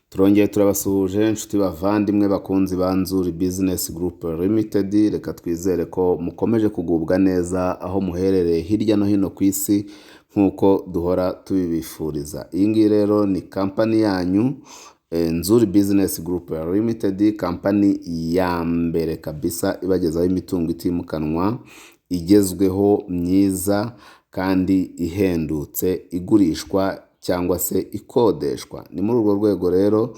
Turongeye turabasuhuje, inshuti bavandimwe, bakunzi ba Nzuri Business Group Limited. Reka twizere ko mukomeje kugubwa neza aho muherereye hirya no hino ku isi, nk'uko duhora tubibifuriza. Iyi ngiyi rero ni kampani yanyu, Nzuri Business Group Limited, kampani ya mbere kabisa ibagezaho imitungo itimukanwa igezweho, myiza kandi ihendutse, igurishwa cyangwa se ikodeshwa. Ni muri urwo rwego rero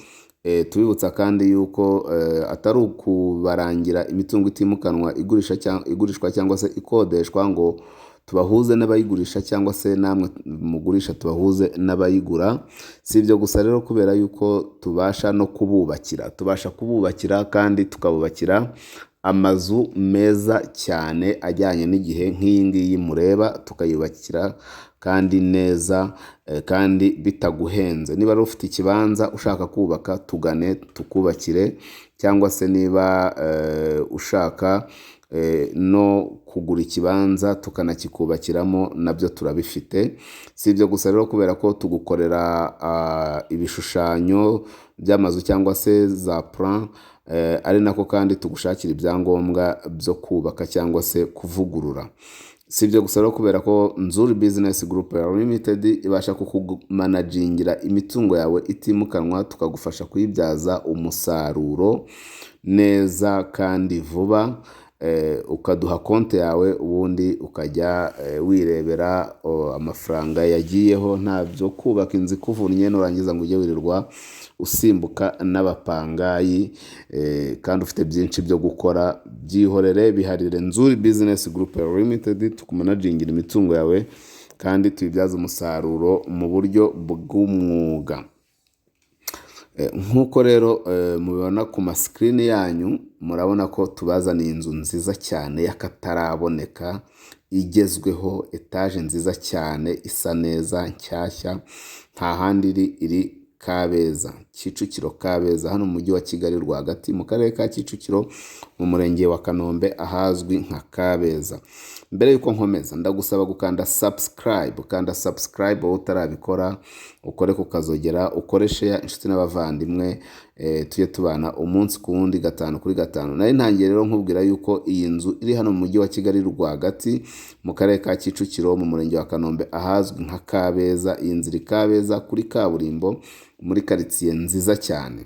tubibutsa kandi yuko atari ukubarangira imitungo itimukanwa igurisha igurishwa cyangwa se ikodeshwa ngo tubahuze n'abayigurisha, cyangwa se namwe mugurisha tubahuze n'abayigura. Si ibyo gusa rero, kubera yuko tubasha no kububakira, tubasha kububakira kandi tukabubakira amazu meza cyane ajyanye n'igihe, nk'iyi ngiyi mureba, tukayubakira kandi neza kandi bitaguhenze. Niba rero ufite ikibanza ushaka kubaka, tugane tukubakire, cyangwa se niba ushaka no kugura ikibanza tukanakikubakiramo, nabyo turabifite. Si ibyo gusa rero, kubera ko tugukorera ibishushanyo by'amazu cyangwa se za plan, ari nako kandi tugushakira ibyangombwa byo kubaka cyangwa se kuvugurura. Si ibyo gusa rero, kubera ko Nzuri Business Group Limited ibasha kukumanagingira imitungo yawe itimukanwa, tukagufasha kuyibyaza umusaruro neza kandi vuba, ukaduha konti yawe, ubundi ukajya wirebera amafaranga yagiyeho, nta byo kubaka inzu ikuvunnye, nurangiza ngo ujye wirirwa usimbuka n'abapangayi kandi ufite byinshi byo gukora. Byihorere, biharire Nzuri Business Group Limited, tukumanagingira imitungo yawe kandi tuyibyaze umusaruro mu buryo bw'umwuga. Nk'uko rero mubibona ku masikirini yanyu, murabona ko tubazaniye inzu nziza cyane y'akataraboneka, igezweho, etaje nziza cyane, isa neza, nshyashya. Nta handi iri, iri Kabeza, Kicukiro Kabeza, hano mu Mujyi wa Kigali rwagati, mu Karere ka Kicukiro, mu Murenge wa Kanombe, ahazwi nka Kabeza. Mbere y'uko nkomeza, ndagusaba gukanda subscribe. Kanda subscribe wowe utarabikora, ukore ku kazogera, ukore share inshuti n'abavandimwe, tujye tubana umunsi ku wundi, gatanu kuri gatanu. Nari ntangiye rero nkubwira yuko iyi nzu iri hano mu Mujyi wa Kigali rwagati, mu Karere ka Kicukiro, mu Murenge wa Kanombe, ahazwi nka Kabeza. Iyi nzu iri Kabeza kuri kaburimbo, muri karitsiye nziza cyane.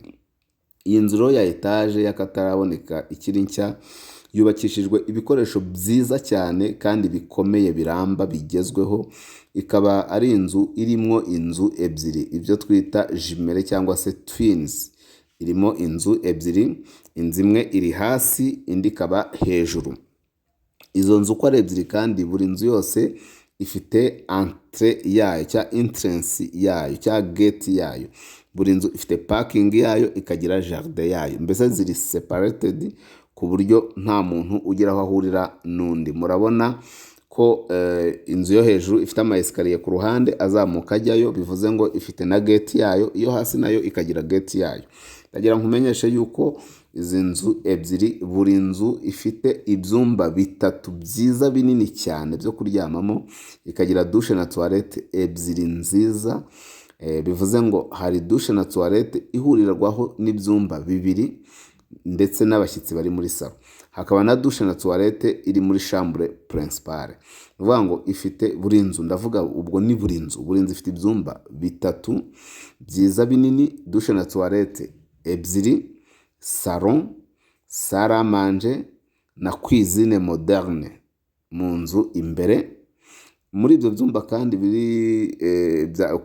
Iyi nzu rero ya etaje y'akataraboneka ikiri nshya yubakishijwe ibikoresho byiza cyane kandi bikomeye, biramba, bigezweho. Ikaba ari inzu irimo inzu ebyiri, ibyo twita jumelles cyangwa se twins. Irimo inzu ebyiri, inzu imwe iri hasi, indi ikaba hejuru. Izo nzu uko ari ebyiri kandi, buri nzu yose ifite entrée yayo cyangwa entrance yayo cyangwa gate yayo. Buri nzu ifite parking yayo, ikagira jardin yayo, mbese ziri separated ku buryo nta muntu ugira aho ahurira n'undi. Murabona ko inzu yo hejuru ifite ama escalier ku ruhande azamuka ajyayo, bivuze ngo ifite na gate yayo. Iyo hasi nayo ikagira gate yayo. Ndagira nkumenyeshe yuko izi nzu ebyiri, buri nzu ifite ibyumba bitatu byiza binini cyane byo kuryamamo, ikagira douche na toilette ebyiri nziza. Bivuze ngo hari douche na toilette ihurirwaho n'ibyumba bibiri ndetse n'abashyitsi bari muri salon, hakaba na douche na toilette iri muri chambre principale. Ni ukuvuga ngo ifite buri nzu, ndavuga ubwo ni buri nzu, buri nzu ifite ibyumba bitatu byiza binini, douche na toilette ebyiri, salon, salle à manger na cuisine moderne mu nzu imbere. Muri ibyo byumba kandi biri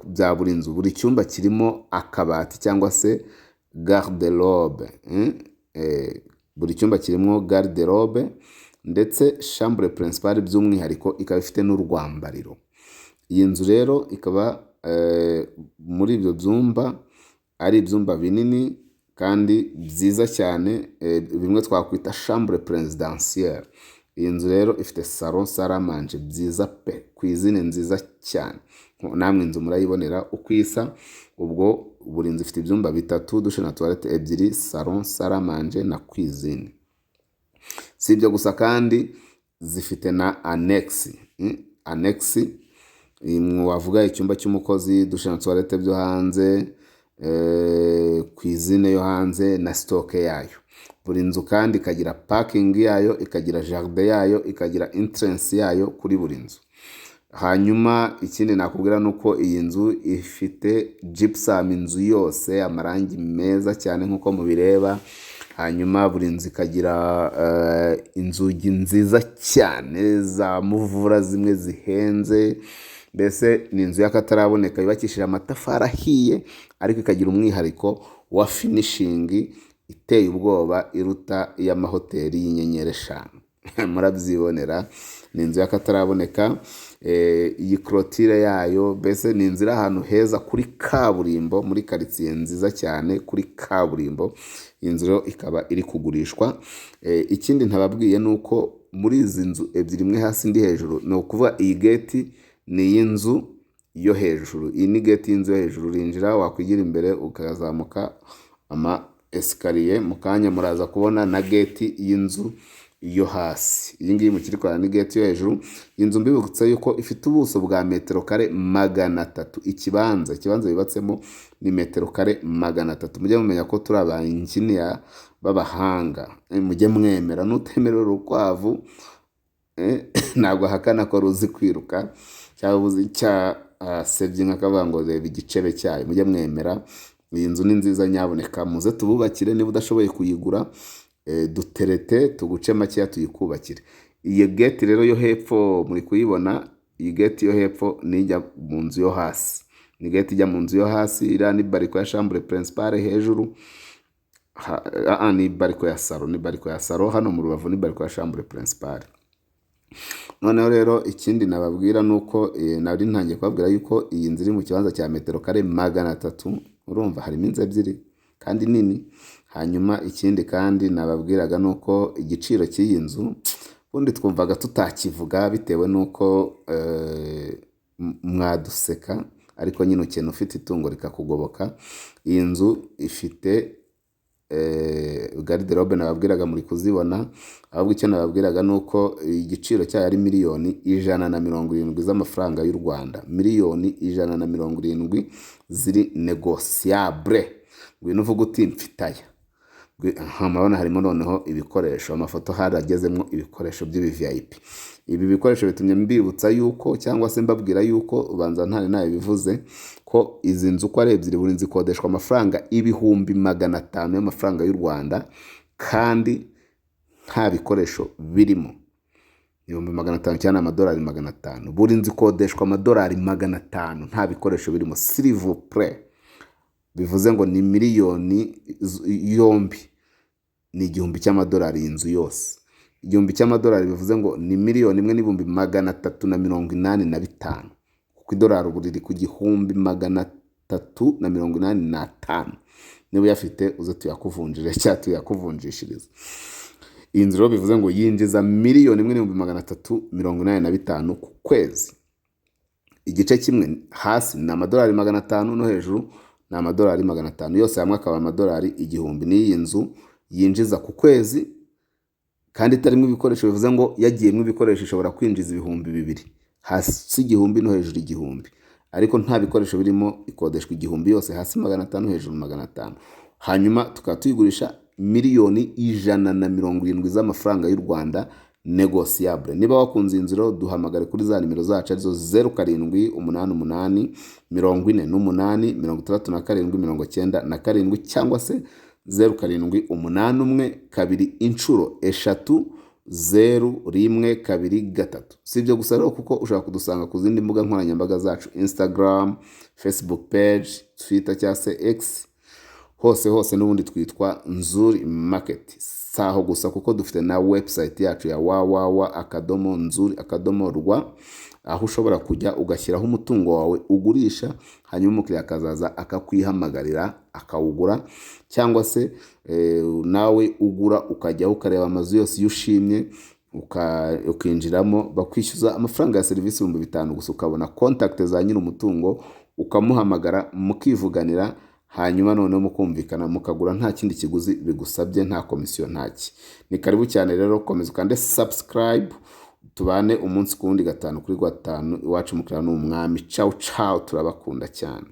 bya buri nzu, buri cyumba kirimo akabati cyangwa se garde-robe. Buri cyumba kirimo garde-robe, ndetse chambre principale by'umwihariko ikaba ifite n'urwambariro. Iyi nzu rero ikaba muri ibyo byumba ari ibyumba binini kandi byiza cyane, bimwe twakwita chambre présidentielle. Iyi nzu rero ifite salon, salle à manger byiza pe, cuisine nziza cyane. Namwe inzu murayibonera uko isa. Ubwo buri nzu ifite ibyumba bitatu, douche na toilette ebyiri, salon, salle à manger na cuisine. Si ibyo gusa kandi, zifite na annexe. Annexe wavuga icyumba cy'umukozi, douche na toilette byo hanze. Cuisine yo hanze na stock yayo. Buri nzu kandi ikagira parking yayo, ikagira jardin yayo, ikagira entrance yayo kuri buri nzu. Hanyuma ikindi nakubwira ni uko iyi nzu ifite gypsum inzu yose, amarangi meza cyane nk'uko mubireba. Hanyuma buri nzu ikagira inzugi nziza cyane za muvura, zimwe zihenze. Mbese ni inzu y'akataraboneka yubakishije amatafari ahiye, ariko ikagira umwihariko wa finishing iteye ubwoba, iruta iy'amahoteli y'inyenyeri 5. Murabyibonera, ni inzu y'akataraboneka. Iyi clôture yayo, mbese ni inzu iri ahantu heza kuri kaburimbo, muri karitsiye nziza cyane kuri kaburimbo. Iyi nzu rero ikaba iri kugurishwa. Ikindi ntababwiye ni uko muri izi nzu ebyiri, imwe hasi indi hejuru, ni ukuvuga iyi gate ni iy'inzu yo hejuru. Iyi ni gate y'inzu yo hejuru. Urinjira, wakwigira imbere ukazamuka ama escalier. Mu kanya muraza kubona na gate y'inzu yo hasi. Iyi ngiyi mukiri kureba ni gate yo hejuru. Iyi nzu mbibutsa yuko ifite ubuso bwa metero kare 300. Ikibanza yubatsemo ni metero kare 300. Mujye mumenya ko turi aba engineer b'abahanga. Mujye mwemera, n'utemerera urukwavu ntabwo ahakana ko ruzi kwiruka, cyangwa uzi cyasebye inka akavuga ngo reba igicebe cyayo. Mujye mwemera, iyi nzu ni nziza, nyaboneka muze tububakire. Niba udashoboye kuyigura, duterete tuguce makeya tuyikubakire. Iyi gate rero yo hepfo muri kuyibona, iyi gate yo hepfo ni ijya mu nzu yo hasi, ni gate ijya mu nzu yo hasi. Iriya ni balcon ya chambre principale hejuru. Ni balcon ya salon, ni balcon ya salon. Hano mu rubavu ni balcon ya chambre principale. Noneho rero ikindi nababwira ni uko nari ntangiye kubabwira yuko iyi nzu iri mu kibanza cya metero kare 300. Urumva harimo inzu ebyiri kandi nini. Hanyuma ikindi kandi nababwiraga ni uko igiciro cy'iyi nzu ubundi twumvaga tutakivuga bitewe n'uko mwaduseka, ariko nyine ukena ufite itungo rikakugoboka. Iyi nzu ifite garde-robe nababwiraga, muri kuzibona. Ahubwo icyo nababwiraga ni uko igiciro cyayo ari miliyoni 170 z'amafaranga y'u Rwanda, miliyoni 170 ziri négociable. Ngwino uvuga uti mfite aya. Aha murabona harimo noneho ibikoresho, amafoto haragezemo ibikoresho by'ibi VIP. Ibi bikoresho bitumye mbibutsa yuko, cyangwa se mbabwira yuko, ubanza ntari nabivuze, ko izi nzu uko ari ebyiri, buri nzu ikodeshwa amafaranga 500,000 y'amafaranga y'u Rwanda, kandi nta bikoresho birimo. 500,000 cyangwa amadolari 500. Buri nzu ikodeshwa amadolari 500 nta bikoresho birimo, s'il vous plaît. Bivuze ngo ni miliyoni yombi ni 1000 cy'amadolari iyi nzu yose. 1000 cy'amadolari bivuze ngo ni 1,385,000, kuko idolari ubu riri ku 1,385. Niba uyafite uze tuyakuvunjire cyangwa tuyakuvunjishirize. Iyi nzu rero bivuze ngo yinjiza 1,385,000 ku kwezi. Igice kimwe hasi ni amadolari 500, no hejuru ni amadolari 500, yose hamwe akaba amadolari 1000. N'iyi nzu yinjiza ku kwezi kandi itarimo ibikoresho. Bivuze ngo yagiyemo ibikoresho ishobora kwinjiza 2000, hasi 1000 no hejuru 1000, ariko nta bikoresho birimo ikodeshwa 1000 yose, hasi 500, hejuru 500. Hanyuma tukaba tuyigurisha miliyoni 170 z'amafaranga y'u Rwanda, négociable. Niba wakunze iyi nzu rero, duhamagare kuri za nimero zacu, arizo 0788 48 67 97, cyangwa se 0781 000 123. Si ibyo gusa rero, kuko ushobora kudusanga ku zindi mbuga nkoranyambaga zacu: Instagram, Facebook page, Twitter cyangwa se X. Hose hose n'ubundi twitwa Nzuri Market. Si aho gusa, kuko dufite na website yacu ya www.nzuri.rw, aho ushobora kujya ugashyiraho umutungo wawe ugurisha, hanyuma umukiriya akazaza akakwihamagarira akawugura, cyangwa se nawe ugura ukajyaho ukareba amazu yose iyo ushimye, ukinjiramo. Bakwishyuza amafaranga ya serivisi 5000 gusa, ukabona contact za nyiri umutungo, ukamuhamagara mukivuganira, hanyuma noneho mukumvikana mukagura, nta kindi kiguzi bigusabye, nta komisiyo, ntaki. Ni karibu cyane rero, komeza ukande subscribe, tubane umunsi ku wundi, gatanu kuri gatanu. Iwacu umukiriya ni umwami. Ciao ciao, turabakunda cyane.